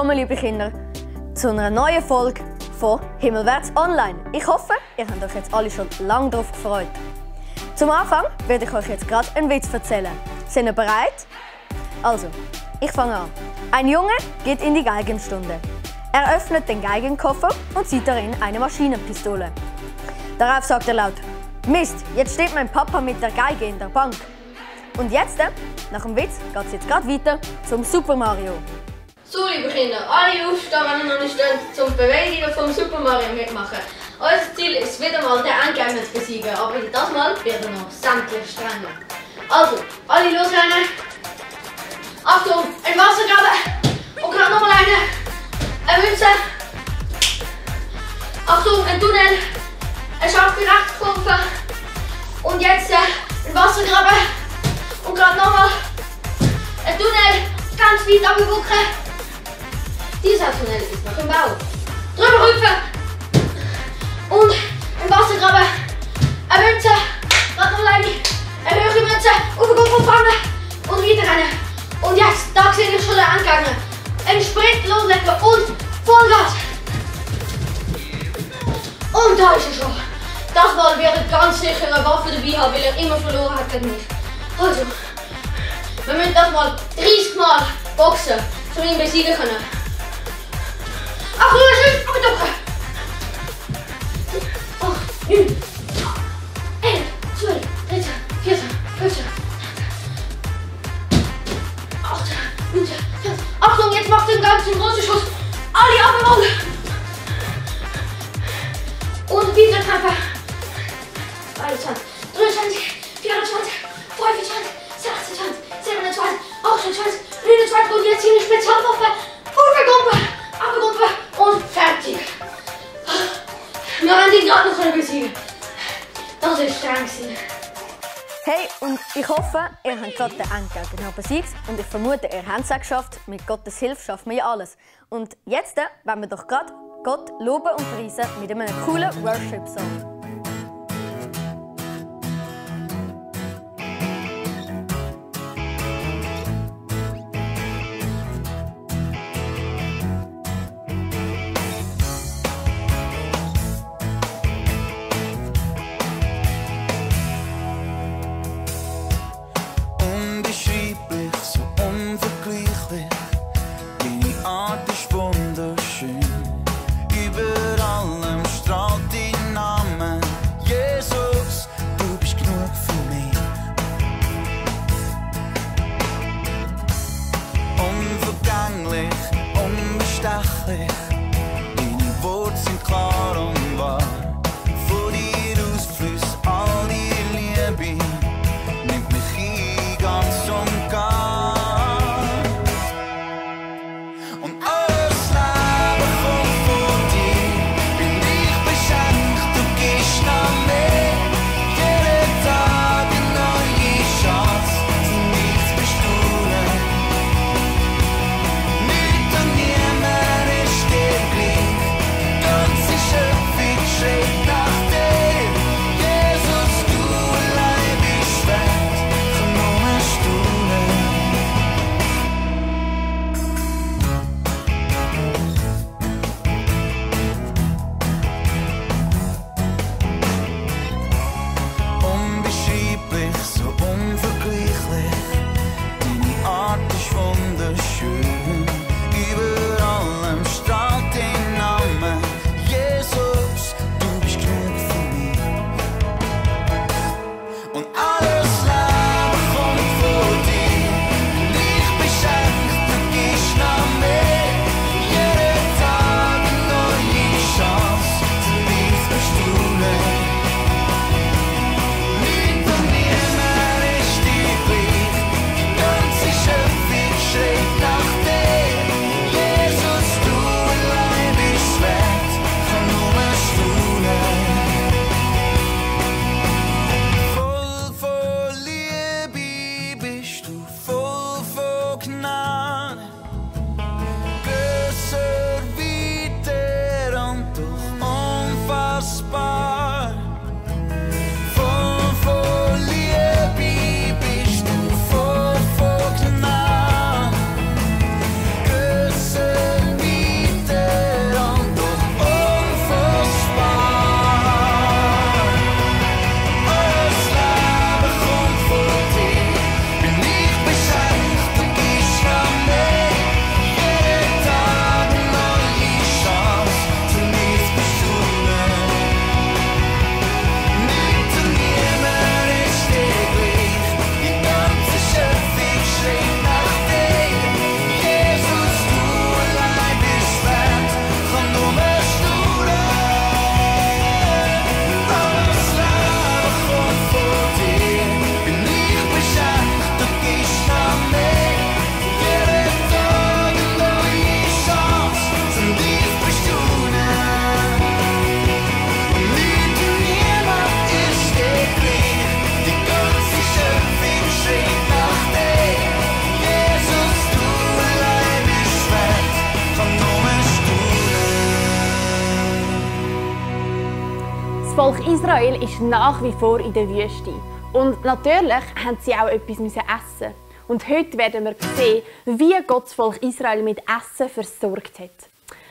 willkommen, liebe Kinder, zu einer neuen Folge von Himmelwärts Online. Ich hoffe, ihr habt euch jetzt alle schon lange darauf gefreut. Zum Anfang werde ich euch jetzt gerade einen Witz erzählen. Sind ihr bereit? Also, ich fange an. Ein Junge geht in die Geigenstunde. Er öffnet den Geigenkoffer und sieht darin eine Maschinenpistole. Darauf sagt er laut: Mist, jetzt steht mein Papa mit der Geige in der Bank. Und jetzt, nach dem Witz, geht es jetzt gerade weiter zum Super Mario. So, liebe Kinder, alle aufstehen, wenn ihr noch nicht steht, zum Bewegungen vom Super Mario mitmachen. Unser Ziel ist wieder mal, den Endgegner zu besiegen, aber das Mal wird er noch sämtlich strenger. Also, alle losrennen. Achtung, ein Wassergraben und gerade nochmal eine Münze. Achtung, ein Tunnel, ein scharfe Rechtskurve und jetzt ein Wassergraben und gerade nochmal ein Tunnel, ganz weit abgeguckt. Dieser Tunnel ist noch im Bau. Drüber hüpfen und ein Wassergraben, eine Münze, gerade nochmal eine höhere Münze, aufgeguckt vorne und weiter rennen. Und jetzt, da sehe ich schon den Endgegner. Ein Sprint loslegen und Vollgas. Und da ist er schon. Das Mal wird er ganz sicher eine Waffe dabei haben, weil er immer verloren hat gegen mich. Also, wir müssen das mal 30 Mal boxen, um ihn besiegen zu können. Ach, du hast nicht abgedrückt. 8, 9, 11, 12, 13, 14, 15. 18, 19, 20. Achtung, jetzt macht den ganzen großen Schuss. Alle abgewogen. Und wieder Treffer. 23, 23, 24, 25, 26, 27, 28, 29 und jetzt hier eine Spezialwaffe. Abgekumpelt und fertig. Wir haben ihn gerade noch besiegen. Das ist streng gewesen. Hey, und ich hoffe, ihr habt gerade den Endgegner besiegt und ich vermute, ihr habt es auch geschafft. Mit Gottes Hilfe schaffen wir ja alles. Und jetzt wollen wir doch gerade Gott loben und preisen mit einem coolen Worship-Song. Deine Worte sind klar und wahr. Von dir ausfließt all die Liebe, nimmt mich ein, ganz und gar. Und alles Leben kommt von dir, bin ich beschenkt, du gibst noch mehr. Jeden Tag eine neue Chance, für mich zu bestaunen. Nichts und niemand ist dir. Volk Israel ist nach wie vor in der Wüste. Und natürlich haben sie auch etwas essen. Und heute werden wir sehen, wie Gott das Volk Israel mit Essen versorgt hat.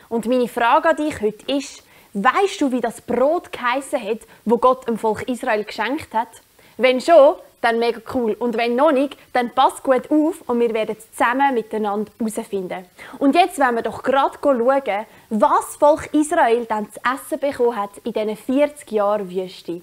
Und meine Frage an dich heute ist, weisst du, wie das Brot geheissen hat, das Gott dem Volk Israel geschenkt hat? Wenn schon, dann mega cool. Und wenn noch nicht, dann passt gut auf und wir werden es zusammen miteinander herausfinden. Und jetzt wollen wir doch gerade schauen, was das Volk Israel dann zu essen bekommen hat in diesen 40 Jahren Wüste.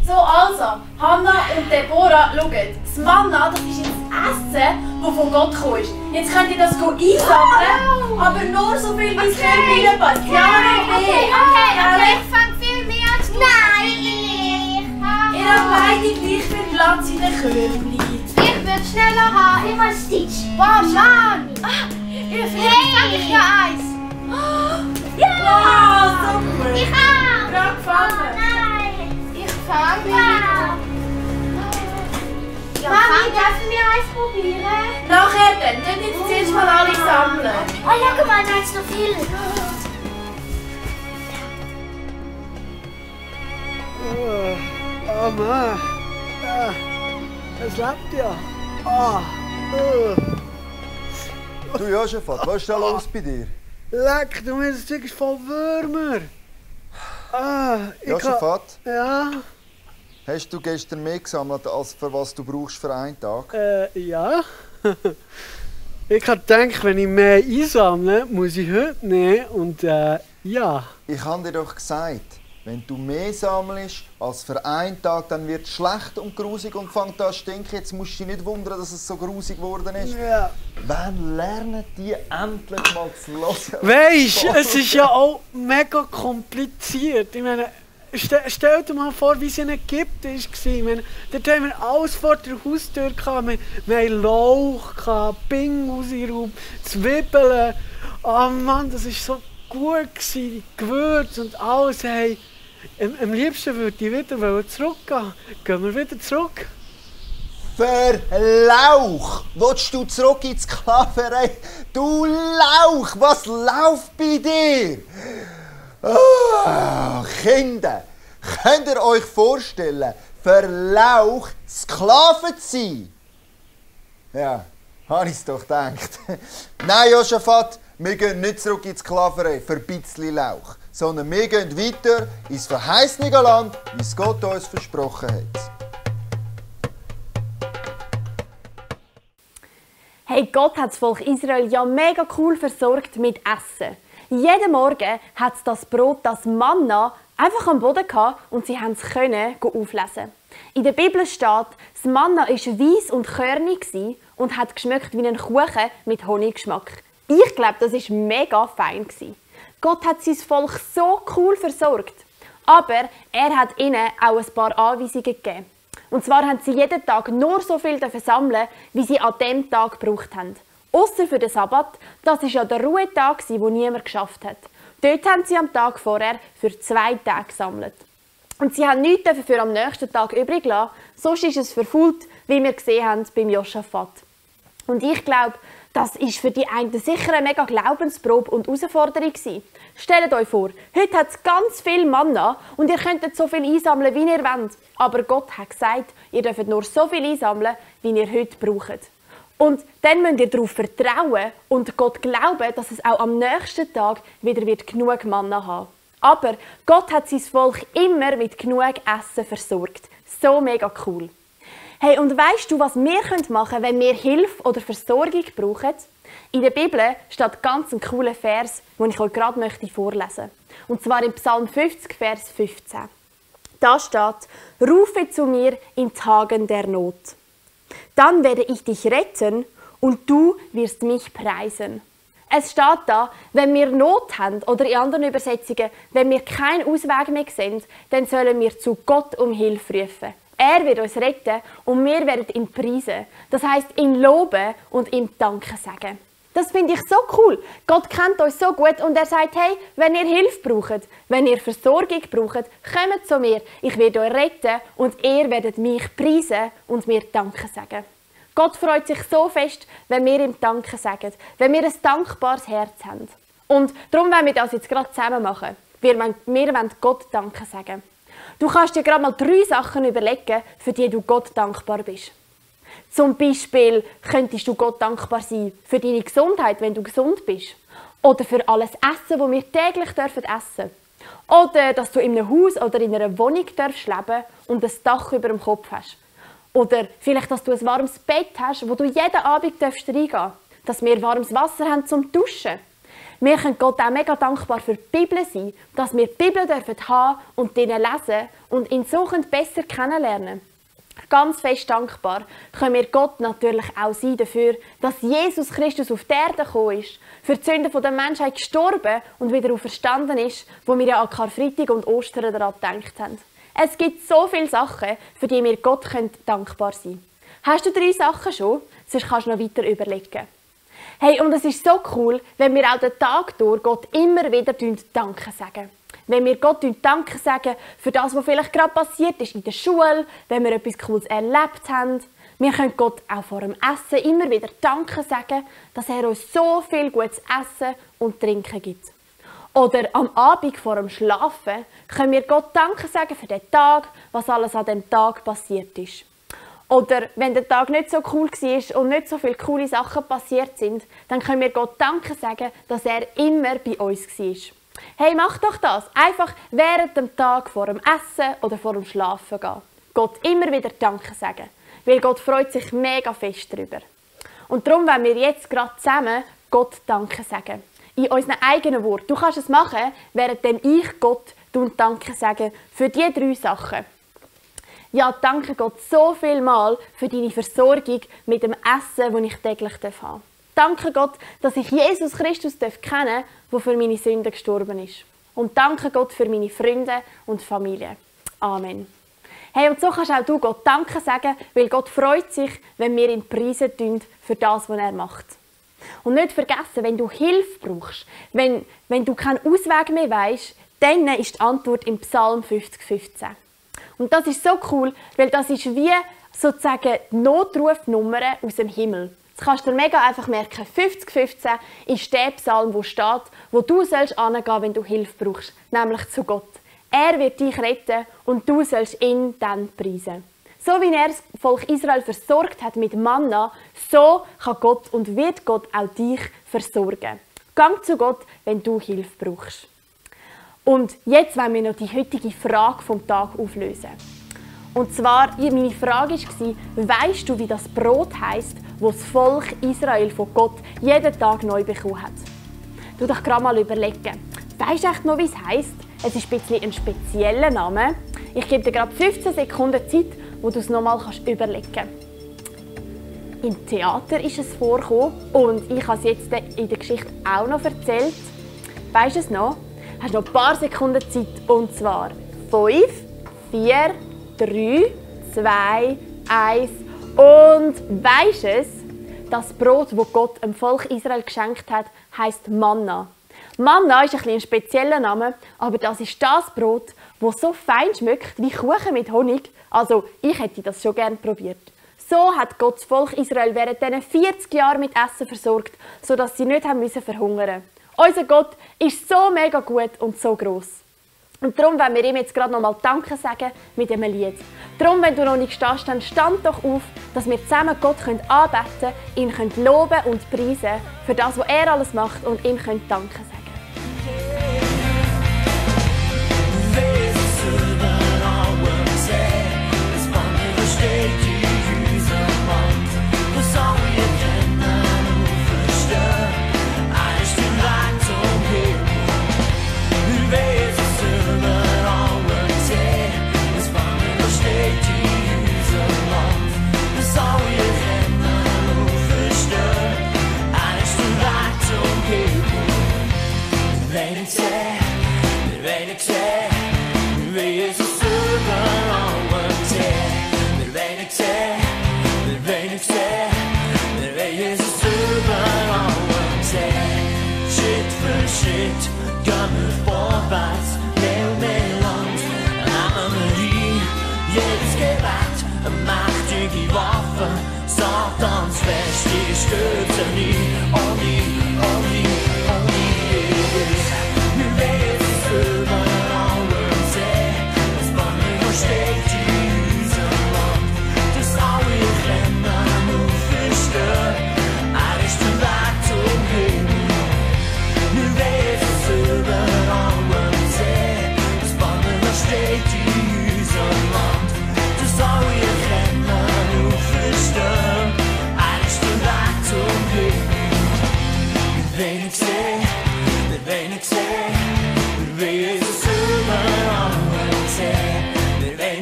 So, also, Hannah und Deborah, schaut, das Manna, das ist jetzt das Essen, das von Gott gekommen ist. Jetzt könnt ihr das einsammeln, aber nur so viel, wie es reinpasst. Ja, nicht mehr. Okay, ich fange viel mehr als du. Nein, Ihr habt beide gleich viel Platz in den Körbchen. ich würde schneller haben. Ich muss Stitch. Wow, Mann. Hey, ich ja eins. Wow, so gut. Ich auch. Gerade gefangen. Nein. Ich fange wieder. Mami, dürfen wir eins probieren? Nachher dann, könnt ihr zuerst mal alle sammeln. Oh, schau mal, da ist noch viel. Oh Mann, es lebt ja. Du Josefat, was ist da los bei dir? Leck, du bist Zeug ist voll Würmer. Josefat, Ja, hast du gestern mehr gesammelt, als für was du brauchst für einen Tag? ja. Ich habe gedacht, wenn ich mehr einsammle, muss ich heute nehmen und ja. Ich habe dir doch gesagt, wenn du mehr sammelst als für einen Tag, dann wird es schlecht und grusig und fängt an zu stinken. Jetzt musst du dich nicht wundern, dass es so grusig geworden ist. Ja. Wann lernen die endlich mal zu hören? Weisst, es ist ja auch mega kompliziert. Ich meine, stell dir mal vor, wie es in Ägypten war. Ich meine, dort haben wir alles vor der Haustür gehabt. Wir hatten Lauch, Bingusirub, Zwiebeln. Oh Mann, das war so gut gewesen. Gewürze und alles. Hey, am liebsten würde ich wieder zurückgehen. Gehen wir wieder zurück? Verlauch! Willst du zurück in die Sklaverei? Du Lauch! Was läuft bei dir? Kinder, könnt ihr euch vorstellen, für Lauch Sklaven zu sein? Ja, habe ich es doch gedacht. Nein, Josefat, wir gehen nicht zurück in die Sklaverei für ein bisschen Lauch, sondern wir gehen weiter ins verheißene Land, wie es Gott uns versprochen hat. Hey, Gott hat das Volk Israel ja mega cool versorgt mit Essen. Jeden Morgen hat es das Brot, das Manna, einfach am Boden gehabt und sie konnten es auflesen. In der Bibel steht, das Manna war weiss und körnig und hat geschmeckt wie ein Kuchen mit Honiggeschmack. Ich glaube, das war mega fein. Gott hat sein Volk so cool versorgt. Aber er hat ihnen auch ein paar Anweisungen gegeben. Und zwar haben sie jeden Tag nur so viel sammeln, wie sie an diesem Tag gebraucht haben. Ausser für den Sabbat, das war ja der Ruhetag, wo niemand geschafft hat. Dort haben sie am Tag vorher für 2 Tage gesammelt. Und sie haben nichts für am nächsten Tag übrig gelassen, sonst ist es verfault, wie wir gesehen haben beim Josaphat. Und ich glaube, das war für die einen sicher eine mega Glaubensprobe und Herausforderung. Stellt euch vor, heute hat es ganz viel Manna und ihr könntet so viel einsammeln, wie ihr wollt. Aber Gott hat gesagt, ihr dürft nur so viel einsammeln, wie ihr heute braucht. Und dann müsst ihr darauf vertrauen und Gott glauben, dass es auch am nächsten Tag wieder genug Manna haben wird. Aber Gott hat sein Volk immer mit genug Essen versorgt. So mega cool. Hey, und weisst du, was wir machen können, wenn wir Hilfe oder Versorgung brauchen? In der Bibel steht ganz ein cooler Vers, den ich euch gerade vorlesen möchte. Und zwar im Psalm 50, Vers 15. Da steht: Rufe zu mir in Tagen der Not. Dann werde ich dich retten und du wirst mich preisen. Es steht da, wenn wir Not haben, oder in anderen Übersetzungen, wenn wir keinen Ausweg mehr sehen, dann sollen wir zu Gott um Hilfe rufen. Er wird uns retten und wir werden ihn preisen. Das heisst, ihn loben und ihm Danke sagen. Das finde ich so cool. Gott kennt uns so gut und er sagt, hey, wenn ihr Hilfe braucht, wenn ihr Versorgung braucht, kommt zu mir. Ich werde euch retten und ihr werdet mich preisen und mir Danke sagen. Gott freut sich so fest, wenn wir ihm Danke sagen, wenn wir ein dankbares Herz haben. Und darum wollen wir das jetzt gerade zusammen machen. Wir wollen Gott Danke sagen. Du kannst dir gerade mal 3 Sachen überlegen, für die du Gott dankbar bist. Zum Beispiel könntest du Gott dankbar sein für deine Gesundheit, wenn du gesund bist. Oder für alles Essen, das wir täglich essen dürfen. Oder dass du in einem Haus oder in einer Wohnung darfst leben und ein Dach über dem Kopf hast. Oder vielleicht, dass du ein warmes Bett hast, wo du jeden Abend reingehen darfst. Dass wir warmes Wasser haben zum Duschen. Wir können Gott auch mega dankbar für die Bibel sein, dass wir die Bibel dürfen haben und lesen und ihn so besser kennenlernen. Ganz fest dankbar können wir Gott natürlich auch sein dafür, dass Jesus Christus auf die Erde gekommen ist, für die Sünden der Menschheit gestorben und wieder auferstanden ist, wo wir ja an Karfreitag und Ostern daran gedacht haben. Es gibt so viele Sachen, für die wir Gott dankbar sein können. Hast du 3 Sachen schon? Sonst kannst du noch weiter überlegen. Hey, und es ist so cool, wenn wir auch den Tag durch Gott immer wieder Danke sagen. Wenn wir Gott Danke sagen für das, was vielleicht gerade passiert ist in der Schule, wenn wir etwas Cooles erlebt haben. Wir können Gott auch vor dem Essen immer wieder Danke sagen, dass er uns so viel gutes Essen und Trinken gibt. Oder am Abend vor dem Schlafen können wir Gott Danke sagen für den Tag, was alles an dem Tag passiert ist. Oder wenn der Tag nicht so cool war und nicht so viele coole Sachen passiert sind, dann können wir Gott Danke sagen, dass er immer bei uns war. Hey, mach doch das. Einfach während dem Tag vor dem Essen oder vor dem Schlafen gehen. Gott immer wieder Danke sagen. Weil Gott freut sich mega fest darüber. Und darum wollen wir jetzt gerade zusammen Gott Danke sagen. In unseren eigenen Worten. Du kannst es machen, während ich Gott Danke sage für diese 3 Sachen. Ja, danke Gott so viel mal für deine Versorgung mit dem Essen, das ich täglich haben darf. Danke Gott, dass ich Jesus Christus kennen darf, der für meine Sünden gestorben ist. Und danke Gott für meine Freunde und Familie. Amen. Hey, und so kannst auch du Gott Danke sagen, weil Gott freut sich, wenn wir ihn preisen für das, was er macht. Und nicht vergessen, wenn du Hilfe brauchst, wenn du keinen Ausweg mehr weisst, dann ist die Antwort im Psalm 50,15. Und das ist so cool, weil das ist wie sozusagen die Notrufnummer aus dem Himmel. Das kannst du dir mega einfach merken. 50,15 ist der Psalm, der steht, wo du sollst hingehen, wenn du Hilfe brauchst, nämlich zu Gott. Er wird dich retten und du sollst ihn dann preisen. So wie er das Volk Israel versorgt hat mit Manna, so kann Gott und wird Gott auch dich versorgen. Gang zu Gott, wenn du Hilfe brauchst. Und jetzt wollen wir noch die heutige Frage vom Tag auflösen. Und zwar, meine Frage war, weisst du, wie das Brot heisst, das das Volk Israel von Gott jeden Tag neu bekommen hat? Du dich gerade mal überlegen. Weisst du echt noch, wie es heisst? Es ist ein bisschen ein spezieller Name. Ich gebe dir gerade 15 Sekunden Zeit, wo du es nochmal überlegen kannst. Im Theater ist es vorgekommen und ich habe es jetzt in der Geschichte auch noch erzählt. Weisst du es noch? Hast noch ein paar Sekunden Zeit, und zwar 5, 4, 3, 2, 1 und weisst es, das Brot, das Gott dem Volk Israel geschenkt hat, heisst Manna. Manna ist ein spezieller Name, aber das ist das Brot, das so fein schmeckt wie Kuchen mit Honig. Also ich hätte das schon gerne probiert. So hat Gott das Volk Israel während diesen 40 Jahren mit Essen versorgt, sodass sie nicht verhungern mussten. Unser Gott ist so mega gut und so gross. Und darum wollen wir ihm jetzt gerade nochmal Danke sagen mit einem Lied. Darum, wenn du noch nicht stehst, dann stand doch auf, dass wir zusammen Gott anbeten können, ihn loben und preisen für das, was er alles macht und ihm Danke sagen. Gehen wir vorwärts, mehr und mehr Land. Nehmen wir ein, jedes Gebet, eine mächtige Waffe. Satans feste stürzen nie, oh nie, oh nie, oh nie. Wir werden es über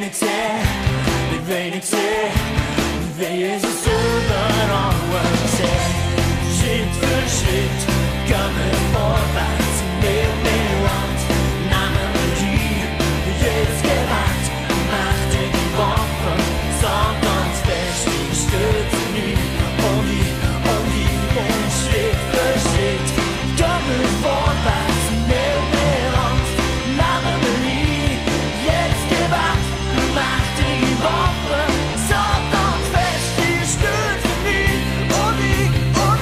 wenig sehen, wie wenig sehen, wie Jesus überall sehen. Schritt für Schritt gehen wir vorwärts, mehr Land, nehmen wir die, jedes Gewalt, mächtige Waffe, Satans feste Stütze nie, und Schritt für Schritt gehen wir vorwärts, mehr Land, nehmen wir nie, jedes Gewalt, mächtige Waffe, Satans feste Stütze nie, und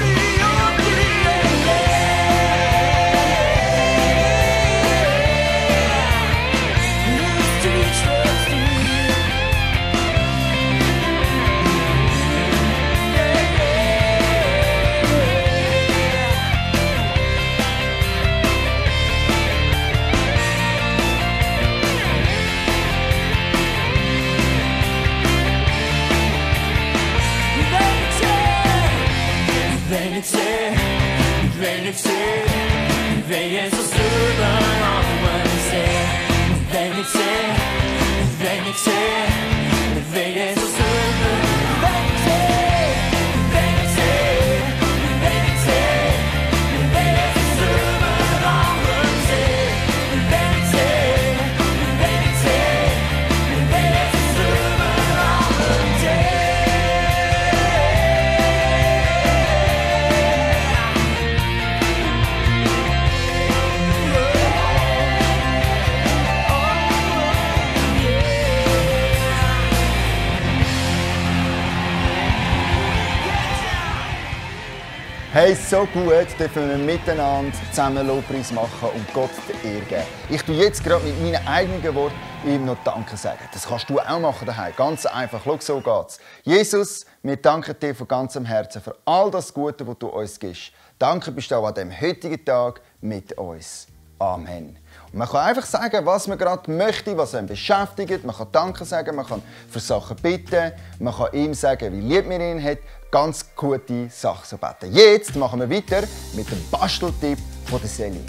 wenig sehen, wie Jesus überall sehen. Wenig sehen, wie Jesus überall sehen. Wenig sehen, wenig sehen, wie Jesus überall sehen. Wenig sehen, wenig sehen, wie Jesus überall sehen. Hey, so gut dürfen wir miteinander zusammen Lobpreis machen und Gott die Ehre geben. Ich tue jetzt gerade mit meinen eigenen Worten ihm noch Danke sagen. Das kannst du auch machen daheim. Ganz einfach. Schau, so geht's. Jesus, wir danken dir von ganzem Herzen für all das Gute, was du uns gibst. Danke bist du auch an diesem heutigen Tag mit uns. Amen. Und man kann einfach sagen, was man gerade möchte, was einen beschäftigt. Man kann Danke sagen, man kann für Sachen bitten. Man kann ihm sagen, wie lieb man ihn hat. Ganz gute Sachen so beten. Jetzt machen wir weiter mit dem Basteltipp von der Seli.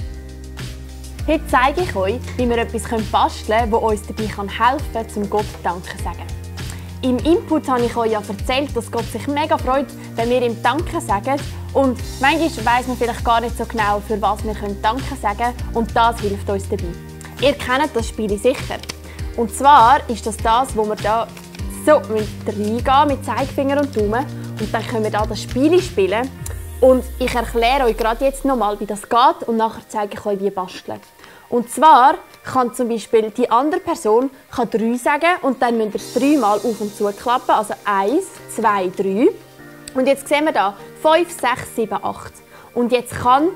Heute zeige ich euch, wie wir etwas basteln können, das uns dabei helfen kann, zum Gott Danke zu sagen. Im Input habe ich euch ja erzählt, dass Gott sich mega freut, wenn wir ihm Danke sagen. Und manchmal weiss man vielleicht gar nicht so genau, für was wir Danke sagen können. Und das hilft uns dabei. Ihr kennt das Spiel sicher. Und zwar ist das, wo wir da so reingehen mit Zeigefinger und Daumen. Und dann können wir da das Spiel spielen. Und ich erkläre euch gerade jetzt nochmal, wie das geht. Und nachher zeige ich euch, wie basteln. Und zwar kann zum Beispiel die andere Person 3 sagen und dann müsst ihr es 3 Mal auf und zu klappen. Also 1, 2, 3. Und jetzt sehen wir da 5, 6, 7, 8. Und jetzt kann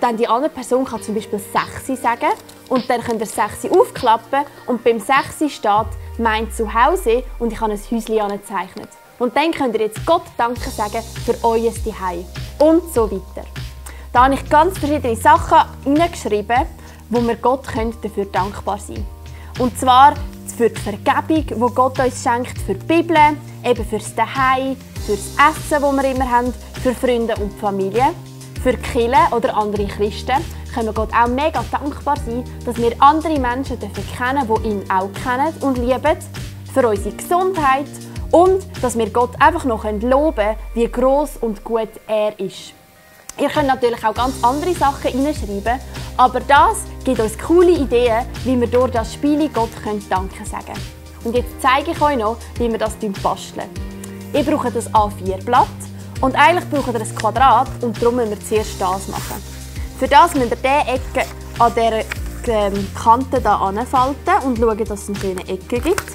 dann die andere Person kann zum Beispiel 6 sagen. Und dann könnt ihr 6 aufklappen. Und beim 6 steht «Mein Zuhause» und ich habe ein Häuschen angezeichnet. Und dann könnt ihr jetzt Gott Danke sagen für euer Zuhause. Und so weiter. Da habe ich ganz verschiedene Sachen hineingeschrieben, wo wir Gott dafür dankbar sein können. Und zwar für die Vergebung, die Gott uns schenkt, für die Bibel, eben fürs Zuhause, fürs Essen, das wir immer haben, für Freunde und Familie, für die Kirche oder andere Christen. Können wir Gott auch mega dankbar sein, dass wir andere Menschen kennen, die ihn auch kennen und lieben, für unsere Gesundheit und dass wir Gott einfach noch loben können, wie gross und gut er ist. Ihr könnt natürlich auch ganz andere Sachen hineinschreiben, aber das gibt uns coole Ideen, wie wir durch das Spiel Gott Danke sagen können. Und jetzt zeige ich euch noch, wie wir das basteln. Ihr braucht ein A4-Blatt und eigentlich braucht ihr ein Quadrat und darum müssen wir zuerst das machen. Für das müsst ihr diese Ecke an dieser Kante hier anfalten und schauen, dass es eine schöne Ecke gibt.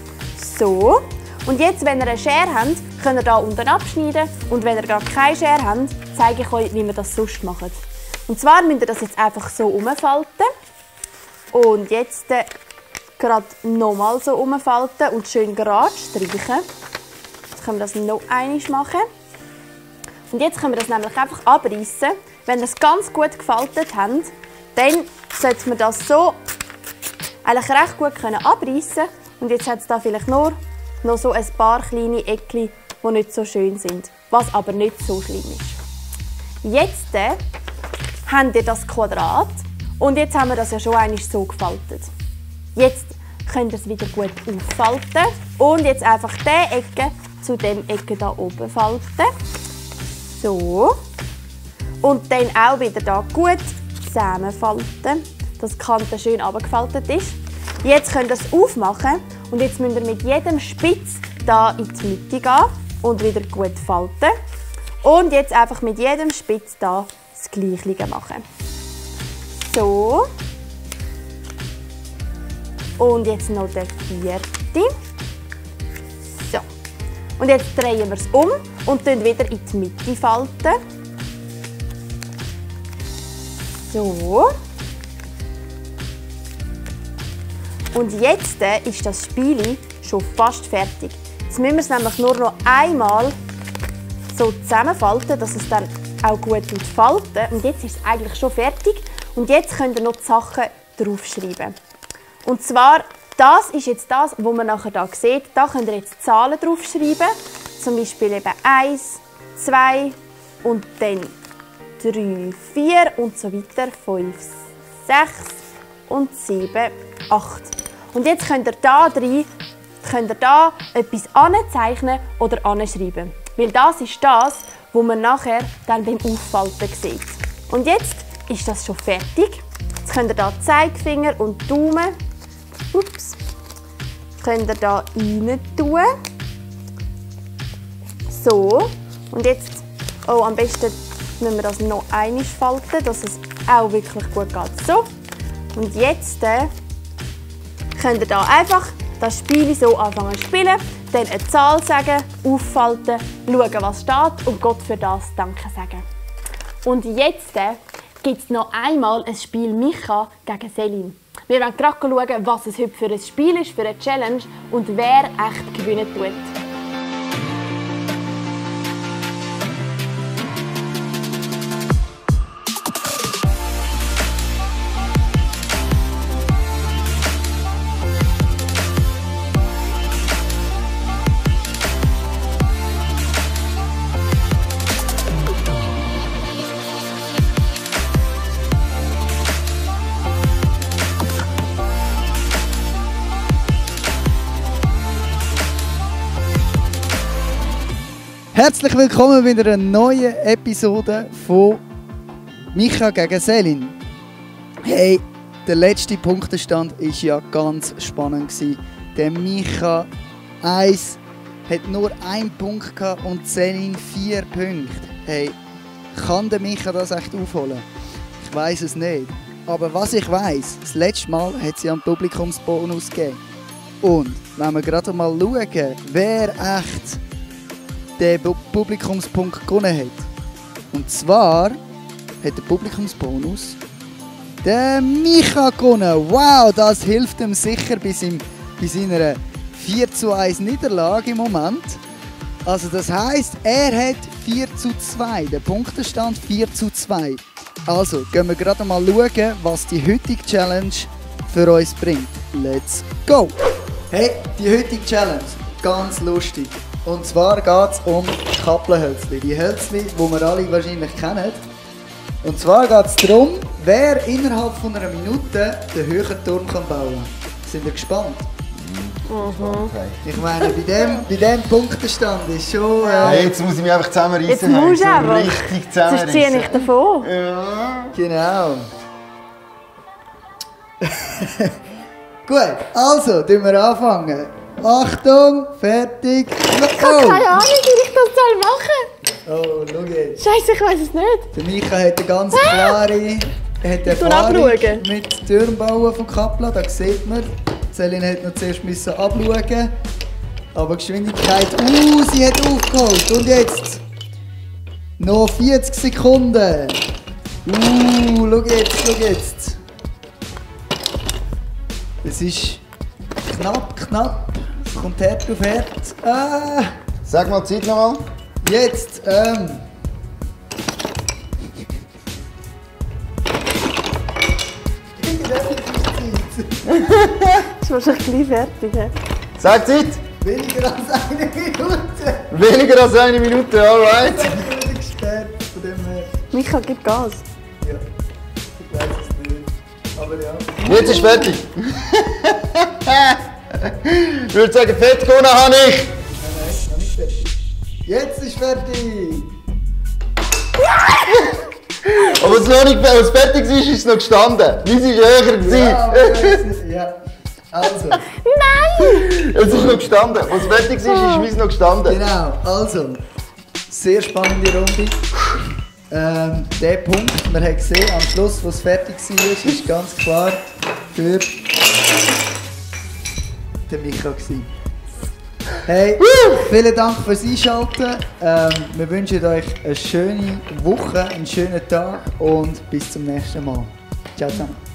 So. Und jetzt, wenn ihr eine Schere habt, könnt ihr hier unten abschneiden. Und wenn ihr gar keine Schere habt, zeige ich euch, wie wir das sonst machen. Und zwar müsst ihr das jetzt einfach so umfalten. Und jetzt gerade nochmal so umfalten und schön gerade streichen. Jetzt können wir das noch einmal machen. Und jetzt können wir das nämlich einfach abreißen. Wenn ihr es ganz gut gefaltet habt, dann sollte man das so eigentlich recht gut abreißen. Und jetzt hat es da vielleicht nur noch so ein paar kleine Eckchen, die nicht so schön sind, was aber nicht so schlimm ist. Jetzt habt ihr das Quadrat und jetzt haben wir das ja schon einmal so gefaltet. Jetzt könnt ihr es wieder gut auffalten. Und jetzt einfach diese Ecke zu dem Ecke da oben falten. So. Und dann auch wieder da gut zusammenfalten, dass die Kante schön runtergefaltet ist. Jetzt könnt ihr es aufmachen und jetzt müsst ihr mit jedem Spitz da in die Mitte gehen und wieder gut falten. Und jetzt einfach mit jedem Spitz da das Gleiche machen. So. Und jetzt noch der vierte. So. Und jetzt drehen wir es um und dann wieder in die Mitte falten. So. Und jetzt ist das Spiel schon fast fertig. Jetzt müssen wir es nämlich nur noch einmal so zusammenfalten, dass es dann auch gut falten. Und jetzt ist es eigentlich schon fertig. Und jetzt könnt ihr noch die Sachen draufschreiben. Und zwar, das ist jetzt das, was man nachher hier sieht. Da könnt ihr jetzt Zahlen draufschreiben. Zum Beispiel eben 1, 2 und dann 3, 4 und so weiter, 5, 6 und 7, 8. Und jetzt könnt ihr da etwas anzeichnen oder anschreiben. Weil das ist das, was man nachher dann beim Auffalten sieht. Und jetzt ist das schon fertig. Jetzt könnt ihr da Zeigefinger und Daumen, könnt ihr da rein tun. So. Und jetzt, am besten müssen wir das noch einmal falten, dass es auch wirklich gut geht. So. Und jetzt könnt ihr da einfach das Spiel so anfangen zu spielen, dann eine Zahl sagen, auffalten, schauen, was steht und Gott für das Danke sagen. Und jetzt gibt es noch einmal ein Spiel Micha gegen Selin. Wir werden gerade schauen, was es heute für ein Spiel ist, für eine Challenge und wer echt gewinnen tut. Herzlich willkommen bei einer neuen Episode von Micha gegen Selin. Hey, der letzte Punktestand war ja ganz spannend. Der Micha 1 hat nur 1 Punkt gehabt und Selin 4 Punkte. Hey, kann der Micha das echt aufholen? Ich weiß es nicht. Aber was ich weiß, das letzte Mal hat sie einen Publikumsbonus gegeben. Und wenn wir gerade mal schauen, wer echt den Publikumspunkt gewonnen hat. Und zwar hat der Publikumsbonus der Micha gewonnen. Wow, das hilft ihm sicher bei seiner 4:1 Niederlage im Moment. Also das heisst, er hat 4:2. Der Punktestand 4:2. Also gehen wir gerade mal schauen, was die heutige Challenge für uns bringt. Let's go! Hey, die heutige Challenge, ganz lustig. Und zwar geht es um Kappelhölzli. Die Hölzli, die wir alle wahrscheinlich kennen. Und zwar geht es darum, wer innerhalb von einer Minute den höheren Turm bauen kann. Sind ihr gespannt? Okay. Ich meine, bei dem Punktestand ist schon... Hey, jetzt muss ich mich einfach zusammenreißen. Jetzt musst du einfach. Richtig Sonst zusammenreißen. ziehe ich davon. Ja. Genau. Gut, also, tun wir anfangen. Achtung, fertig. Ich habe keine Ahnung, wie ich das machen soll. Oh, schau jetzt. Scheiße, ich weiß es nicht. Der Micha hat eine ganz klare Erfahrung abschauen. mit Türmbauen von Kapla. Da sieht man. Selin hat noch zuerst abschauen. Aber Geschwindigkeit. Sie hat aufgeholt. Und jetzt? Noch 40 Sekunden. Schau jetzt. Es ist knapp. Es kommt Herd auf Herd. Sag mal die Zeit nochmal. Jetzt, Das ist wahrscheinlich gleich fertig. He? Sag die Zeit. Weniger als 1 Minute. Weniger als 1 Minute, alright. Ich bin wieder gesperrt von dem her. Micha, gib Gas. Ja, ich weiß es nicht. Aber ja. Jetzt ist fertig. Ich würde sagen, fett gewonnen habe ich. Noch nicht fertig. Jetzt ist fertig. Aber als es fertig war, ist es noch gestanden. Meins war höher. Ja, ja. Also, Es ist noch gestanden. Als es fertig war, ist meins noch gestanden. genau. Also, sehr spannende Runde. Der Punkt, man hat gesehen, am Schluss, wo es fertig war, ist ganz klar für den Micha gewesen. Hey, vielen Dank fürs Einschalten. Wir wünschen euch eine schöne Woche, einen schönen Tag und bis zum nächsten Mal. Ciao zusammen.